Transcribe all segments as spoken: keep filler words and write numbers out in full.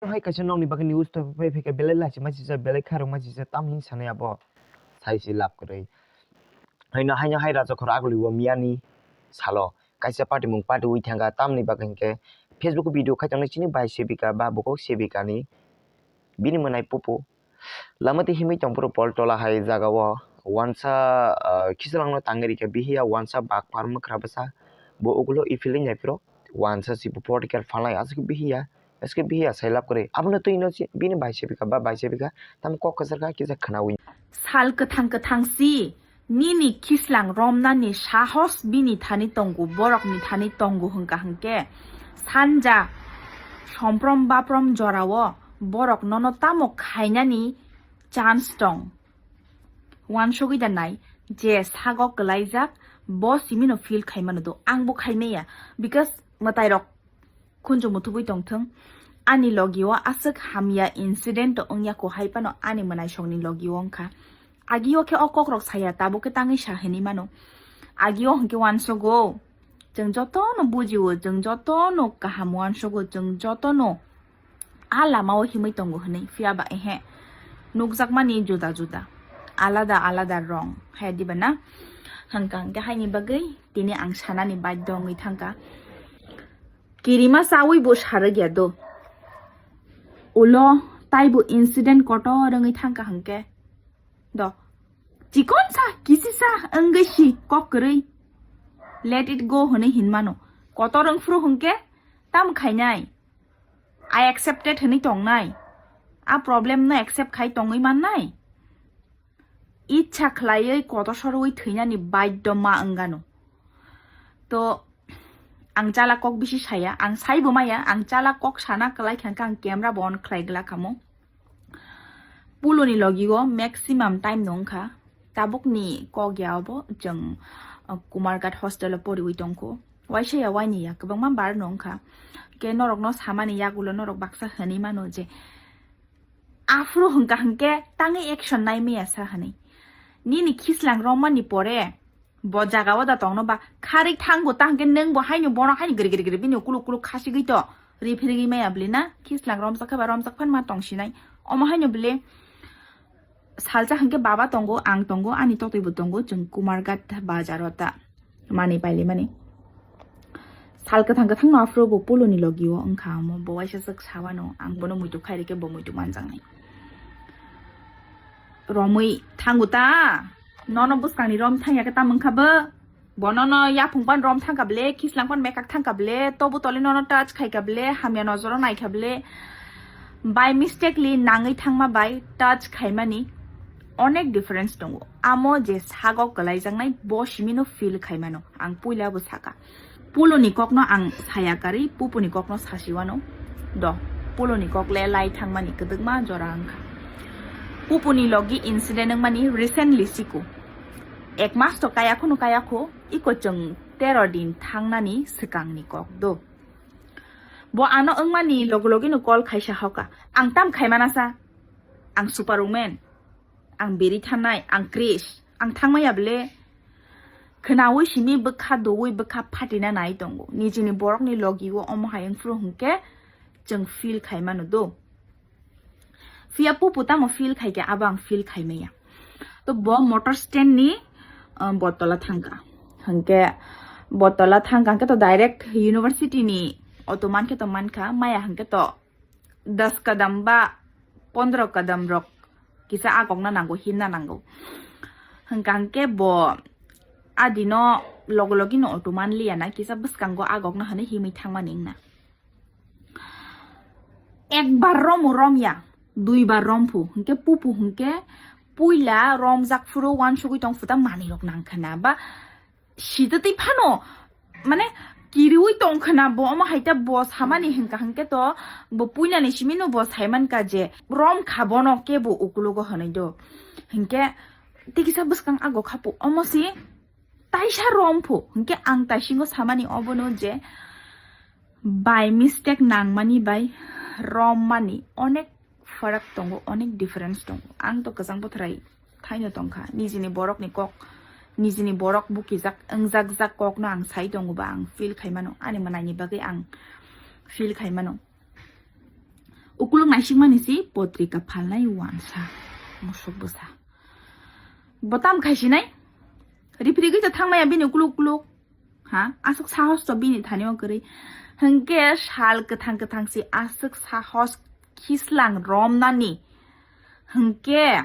Hai kaisa nokni bagwi news to phai phai kha, belai lachima sijak, belai kharokma sijak, tamni sanai abo sai se lab kwrwi. Haino haino hai rajakhor aguli o miyani salo kaisa party mung party wi thangkha, tamni bagwi hinkhe Facebook video khai tongnai chini bai sebika ba bukhuk sebikani bini mwnai pupu lama tei himwi tongphuru Poltola hai jagao wansa, ah, khislangno tangwi rikha bihiya wansa bakphar mwkra bwsa bo ugulo iphilwi naiphuru wansa si bo political phalnai aswk bihiya. Eske bihiya sailab kwrwi. Abono twi no si-, bini bai sebika ba bai sebika. Tamo kok kwchar kha kisa khwnawi. Sal kwthang kwthang si, nini khislang romnani sahos bini thani tongo, borokni thani tongo hwnkha hwnkhe. Sanja somprom baprom jorao borok nono tamo khainani chance tong. Wansugwi da nai je sago kwlaijak, bo simino feel khaimano do. Angbo khaimaya, because mwtairok khunju muthubwi tongthwng. Ani logio aswk hamya incident wngya kho hai phano ani mwnaisongni logio wngkha. Agio khe o kokrok saya, tabuk khe tangwi sa hinwi mano. Agio hwnkhe wansugo, chwng jotono bujio, chwng jotono kaham wansugo, chwng jotono a lamao himwi tongo hinwi. Phiya ba ehe, nukjakmani juda juda, alada alada rong, hai diba na? Hwnkha hwnkhe haini bagwi tini ang sanani badhyo wngwi thangkha. Kirima chawi bo sarwk ya do. Ulo taibo incident kotor wngwi thangkha hwnkhe. Do. Chikon sa, kisi sa, wngwi si, kok kwrwi. Let it go hwnwi hinmano. Kotor wngphuru hwnkhe, tam khainai. I accepted hwnwi tongnai. A problem no accept khai tongwi mannai. Ichha khlaiwi kotor sorwi thwinani baidhyo ma wngano. To, ang chala kok bisi saya, ang saibo maya, ang chala kok sana kwlai kha hwnkhe ang camera bo on khlai glak kamo. Puloni logio maximum time no wngkha. Tabukni kok ya obo, chwng, uh, Kumarghat hostel o poriwi tongkho. Waisa ya waini ya, kwbangma bar no wngkha. Khe norokno samani yagulo norok baksa hwnwi mano je, aphuru hwnkha hwnkhe tangwi action nai maya sa hwnwi. Nini khislang romani pore bo jaga o da tongno ba kharwi thango ta hwnkhe nwng bo haino bono haino giri giri giri bini ukuluk ukuluk khasigwi to riphirigwi maya bwlwi na? Khislang romjak khe ba romjak phan ma tongsinai. Omo haino bwlwi salsa hwnkhe baba tongo, ang tongo, ani totwi bo tongo, chwng Kumarghat bazar o ta. Mani paili mani. Sal kwthang kwthang no aphuru bo puloni logio wngkha omo, bo waisa swk sawano, ang bono muitu khai rikhe bo muitu manjaknai. Romwi thango ta, nono bwskangni rom thangya khe tamo wngkha bo? Bo nono yaphung pan rom thangkha ble, khislang pan mekak thangkha ble, tobu tole nono touch khaikha ble, hamya nojoro naikha ble. By mistakenly nangwi thangma bai touch khaimani onek difference tongo. Amo je sago kwlaijaknai bo simino feel khaimano. Ang puila bo saka. Puloni kokno ang saya karwi, pupuni kokno sasiwano. Do, puloni kok le lai thangmani kwdwkma jora wngkha. Pupuni logi incident wngmani recently siko. Ek mas to kaya khunu kaya kho, iko chwng tero din thangnani swkangni kok do. Bo ano wngmani logi logino call khaisa hoka. Ang tam khaimana sa? Ang superwoman. Ang biri thanai, ang Chris. Ang thangmaya bele. Khwnawi simi bwkha dowi bwkha phatina nai tongo. Nijini borokni logio omo hai wngphuru hwnkhe chwng feel khaimano do. Phiya pupu tamo feel khaikhe abo ang feel khaimaya. To bo motor stand ni, um, botola thangkha. Hwnkhe botola thangkha hwnkhe to direct university ni auto mankhe to mankha, maya hwnkhe to das kadam ba pondro kadam rok kisa agokna nango, hinna nango. Hwnkha hwnkhe bo adino logo logino auto manliya na, kisa bwskango agokna hwnwi himwi thangmani wngna. Ekbar romo romya, duibar romphu, hwnkhe pupu hwnkhe puila romjak phuru wansugwi tong phuta manwirok nangkhwna ba sitwtwi phano, mane, kiriwi tongkhwna bo, omo hai ta bo samani hwnkha hwnkhe to bo puinani simino bo saimankha je romkha bono kebo ukulugo hwnwi do. Hwnkhe tikisa bwskang agokha pu, omo si taisa romphu, hwnkhe ang taisingo samani obono je by mistake nangmani bai rommani onek farak tongo, onek difference tongo. Ang to kwchang bothrai thaino tongkha. Nijini borokni kok, nijini borok bukijak, wngjakjak kokno ang sai tongo ba ang feel khaimano. Ani mwnaini bagwi ang feel khaimano. Ukuluk naisikmani si potrika phalnai uansa, musuk bwsa. Bo tam khaisinai? Riphrigwi to thangmaya bini ukuluk ukuluk. Ha? Aswk sahos to bini thani o kwrwi. Hwnkhe sal kwthang kwthang si aswk sahos khislang romnani. Hwnkhe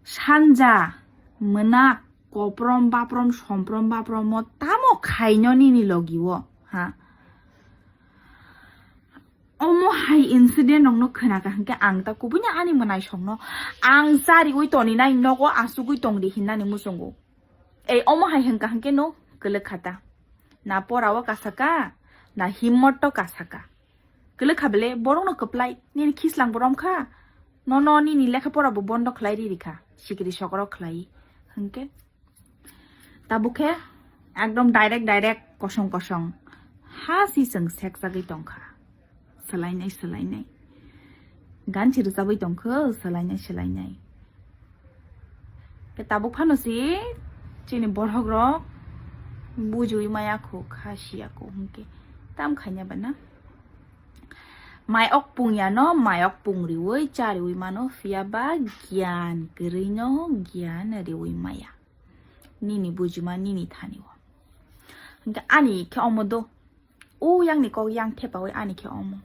sanja, mwnak, koprom baprom, somprom baprom o tamo khaino nini logi o, ha? Omo hai incident rokno khwnaka hwnkhe ang ta kubuino ani mwnaisongno ang chariwi toninai nogo asugwi tongdi hinnani muchungo. Ei omo hai hwnkha hwnkhe no kwlwkha ta. Na porao kasaka, na himmot to kasaka. Kwlwkha bele borokno kwplai, nini khislang bo romkha. Nono nini lekha pora bo bondo khlai ri rikha. Sikiri sokoro khlai hwnkhe. Tabuk khe ekdom direct direct kosong kosong ha si chwng sekjagwi tongkha. Swlainai swlainai. Ganchi rwchabwi tongkho swlainai swlainai. Khe tabuk phano si chini borok rok bujiwi maya kho kha siya kho hwnkhe tam khaina bana. Mai ok pung yano, mai ok pung riwi chariwi mano, phiya ba gyan kwrwi no gyan riwi maya. Nini bujima nini thani o. Hwnkhe ani khe omo do. O yang ni kok yang thepawi ani khe omo.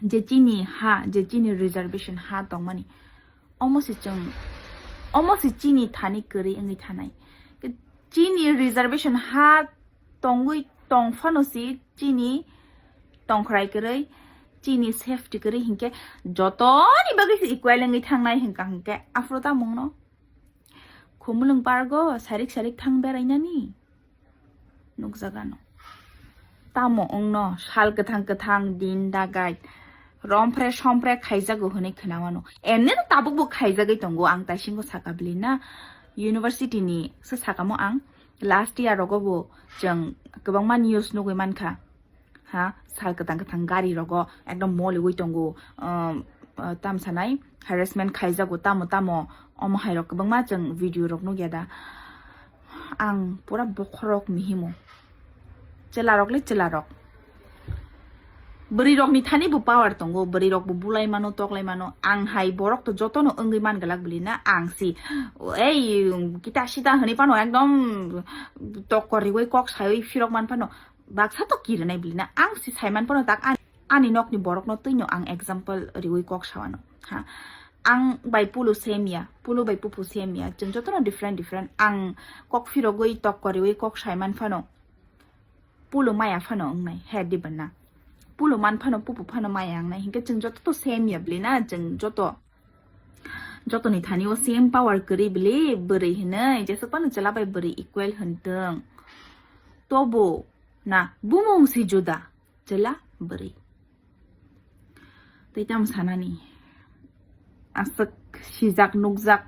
Je chini ha, je chini reservation ha tongmani. Omo se chwng, omo se chini thani kwrwi wngwi thanai. Chini reservation ha tongwi tong phano si chini tongkhrai kwrwi, chini safety kwrwi hinkhe jotoni bagwi se equal wngwi thangnai hwnkha hwnkhe aphuru tamo wngno? Khumulwng pargo sarik sarik thang berainani nukjagano. Tamo wngno sal kwthang kwthang din dagai rompre sompre khaijago hwnwi khwnawano. Emneno tabukbo khaijagwi tongo, ang taisingo saka bwlwi na university ni se sakamo ang last year rogo bo chwng kwbangma news nugwi mankha. Ha, sal kwthang kwthang gari rogo ekdom moliwi tongo, um, uh, tam sanai harassment khaijago tamo tamo, omo hai rok kwbangma chwng video rok nugya da. Ang pura bokhorok mihimo. Chwla rok le chwla rok. Bwrwi rok ni thani bo power tongo, bwrwi rok bo bulai mano, toklai mano. Ang hai borok to joto no wngwi man glak bwlwi na, ang si ei kita sita hwnwi phano ekdom tokkor riwi kok saiwi phirok man phano baksa to kirinai bwlwi na. Ang si saiman phano tak ani, ani nokni borokno twino ang example riwi kok sawano. Ha. Ang bai pulu same ya, pulu bai pupu same ya. Chwng jotono different different. Ang kok phirogwi tokkor riwi kok saiman phano pulu maya phano wngnai. He diba na? Pulu man phano pupu phano maya wngnai. Hinkhe chwng joto to same ya bwlwi na? Chwng joto jotoni thani o same power kwrwi bwlwi bwrwi hinwi, jesuk phano chwla bai bwrwi equal hwntwng. Tobo na bumung si juda, chwla bwrwi. Tei tamo sanani, aswk sijak nukjak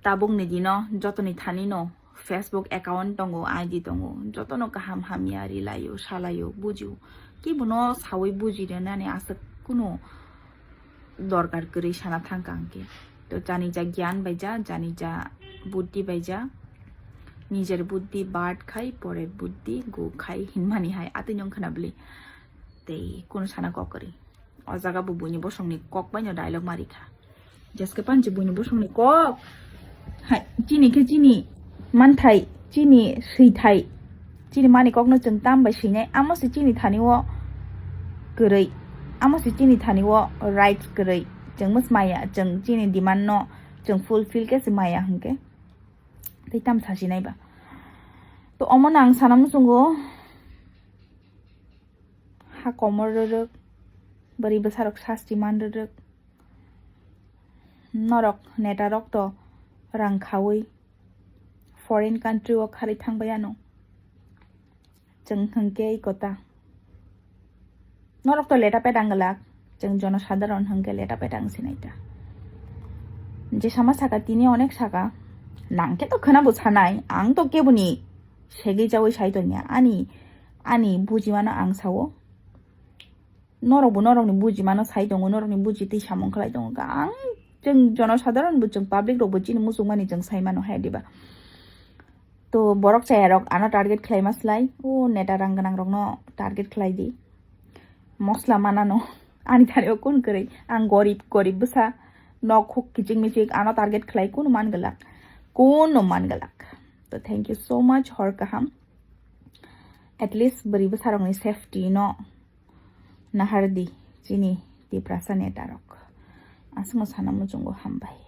tabukni dino jotoni thani no Facebook account tongo, I D tongo, jotono kaham hamya rilaio, salaio, bujio. Kibono sawi buji rwnani aswk kunu dorkar kwrwi sana thangkha hwnkhe. To jani ja gyan bai ja, jani ja buddhi bai ja, nijer buddhi bad khai, porer buddhi gu khai hinmani hai atwi nung khna bwlwi. Tei kunu sana kok kwrwi. O jaga bo buini bosongni kok baino dialogue ma rikha. Jeske panchi buini bosongni kok. Hai, chini khe chini manthai, chini swithai, chini mani kokno chwng tam bai swinai. Amo se chini thani o kwrwi. Amo se chini thani o rights kwrwi. Chwng mws maya, chwng chini demand no chwng fulfill khe se maya hwnkhe. Tei tam sasinai ba. To omo no ang sana muchungo. Ha komor rwrwk, bwrwi bwsarok sasti man rwrwk. Norok netarok to rang khaui foreign country o kharwi thangbai ano. Chwng hwnkhe iko ta. Norok to leta pet ang glak, chwng jono sadharon hwnkhe leta pet ang sinai ta. Je sama saka tini onek saka, nang khe to khwna bo sanai, ang to keboni segwi chaui sai tongya, ani, ani bujimano ang sao. Norok bo norokni bujimano sai tongo, norokni buji twi samung khlai tongo. Ang chwng jono sadharon bo, chwng public rok bo chini muchungmani chwng sai mano hai diba. To borok chayarok ano target khlai ma slai, o neta rang gwnang rokno target khlai di. Mosla manano ani thani o kun kwrwi, ang gorib, gorib bwsa, nok huk kichik michik, ano target khlai kunu man gwlak, kunu man gwlak. To thank you so much, hor kaham. At least bwrwi bwsa rokni safety no nahardi chini Tiprasa neta rok. Aswkno sana muchungo, hambai.